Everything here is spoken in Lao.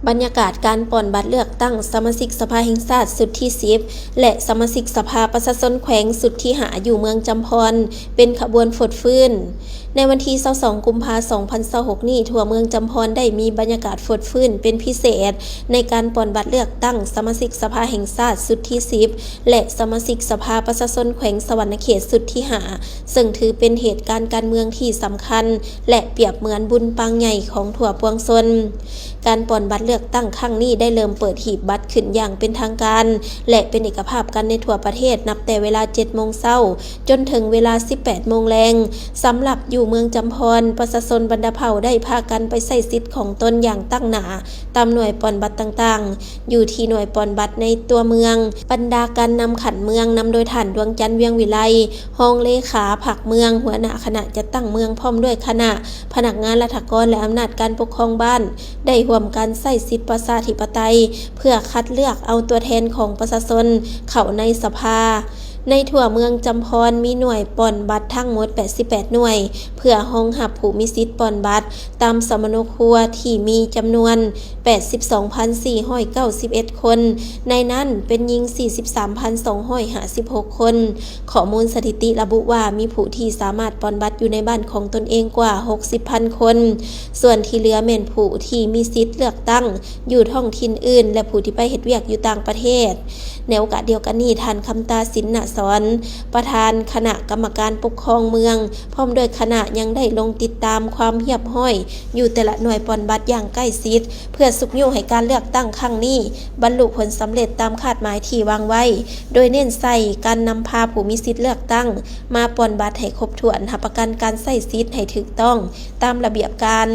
ບັນຍາກາດການປ່ອນບັດເລືອກຕັ້ງສະມາຊິກສະພາແຫ່ງຊາດຊຸດທີສິບ ແລະ ສະມາຊິກສະພາປະຊາຊົນແຂວງຊຸດທີຫ້າ ຢູ່ເມືອງຈຳພອນ ເປັນຂະບວນຟົດຟື້ນ. ໃນວັນທີຊາວສອງ ກຸມພາ ສອງພັນຊາວຫົກນີ້, ທົ່ວເມືອງຈຳພອນໄດ້ມີບັນຍາກາດຟົດຟື້ນເປັນພິເສດ ໃນການປ່ອນບັດເລືອກຕັ້ງສະມາຊິກສະພາແຫ່ງຊາດຊຸດທີສິບ ແລະ ສະມາຊິກສະພາປະຊາຊົນແຂວງສະຫວັນນະເຂດຊຸດທີຫ້າ ເຊິ່ງຖືເປັນເຫດການການເມືອງທີ່ສຳຄັນ ແລະ ປຽບເໝືອນບຸນປາງໃຫຍ່ຂອງທົ່ວປວງຊົນ. ການປ່ອນບັດເລືອກຕັ້ງຄັ້ງນີ້ໄດ້ເລີ່ມເປີດหีບບັດຂຶ້ນຢ່າງເປັນທາງການ ແລະ ເປັນເອກະພາບກັນໃນທົ່ວປະເທດ ນັບແຕ່ເວລາເຈັດໂມງເຊົ້າ ຈົນເຖິງເວລາສິບແປດໂມງແລງ. ສຳລັບຢູ່ເມືອງຈຳພອນ, ປະຊາຊົນບັນດາເຜົ່າໄດ້ພາກັນໄປໃຊ້ສິດຂອງຕົນຢ່າງຕັ້ງໜ້າ ຕາມໜ່ວຍປ່ອນບັດຕ່າງໆ ຢູ່ທີ່ໜ່ວຍປ່ອນບັດໃນຕົວເມືອງ, ບັນດາການນຳຂັ້ນເມືອງ ນຳໂດຍທ່ານ ດວງຈັນ ວຽງວິໄລ, ຮອງເລຂາພັກເມືອງ, ຫົວໜ້າຄະນະຈັດຕັ້ງເມືອງ ພ້ອມດ້ວຍຄະນະພະນັກງານລັດຖະກອນ ແລະ ອຳນາດການປົກຄອງບ້ານ ໄດ້ຮ່ວມກັນໃຊ້ສິດປະຊາທິປະໄຕ ເພື່ອຄັດເລືອກເອົາຕົວແທນຂອງປະຊາຊົນເຂົ້າໃນສະພາ. ໃນທົ່ວເມືອງຈຳພອນມີໜ່ວຍປ່ອນບັດທັງໝົດແປດສິບແປດໜ່ວຍ ເພື່ອຮອງຮັບຜູ້ມີສິດປ່ອນບັດຕາມສຳມະໂນຄົວທີ່ມີຈຳນວນແປດສິບສອງພັນສີ່ຮ້ອຍເກົ້າສິບເອັດຄົນ, ໃນນັ້ນເປັນຍິງສີ່ສິບສາມພັນສອງຮ້ອຍຫ້າສິບຫົກຄົນ. ຂໍ້ມູນສະຖິຕິລະບຸວ່າມີຜູ້ທີ່ສາມາດປ່ອນບັດຢູ່ໃນບ້ານຂອງຕົນເອງກວ່າຫົກສິບພັນຄົນ, ສ່ວນທີ່ເຫຼືອແມ່ນຜູ້ທີ່ມີສິດເລືອກຕັ້ງ ຢູ່ທ້ອງຖິ່ນອື່ນ ແລະ ຜູ້ທີ່ໄປເຮັດວຽກຢູ່ຕ່າງປະເທດ. ໃນໂອກາດດຽວກັນນີ້, ທ່ານ ຄຳຕາ ສິນນະສອນ, ປະທານຄະນະກຳມະການປົກຄອງເມືອງ ພ້ອມດ້ວຍຄະນະ ຍັງໄດ້ລົງຕິດຕາມຄວາມຮຽບຮ້ອຍຢູ່ແຕ່ລະໜ່ວຍປ່ອນບັດຢ່າງໃກ້ຊິດ ເພື່ອຊຸກຍູ້ໃຫ້ການເລືອກຕັ້ງຄັ້ງນີ້ບັນລຸຜົນສຳເລັດຕາມຄາດໝາຍທີ່ວາງໄວ້, ໂດຍເນັ້ນໃສ່ການນຳພາຜູ້ມີສິດເລືອກຕັ້ງມາປ່ອນບັດໃຫ້ຄົບຖ້ວນ, ຮັບປະກັນການໃຊ້ສິດໃຫ້ຖືກຕ້ອງຕາມລະບຽບການ.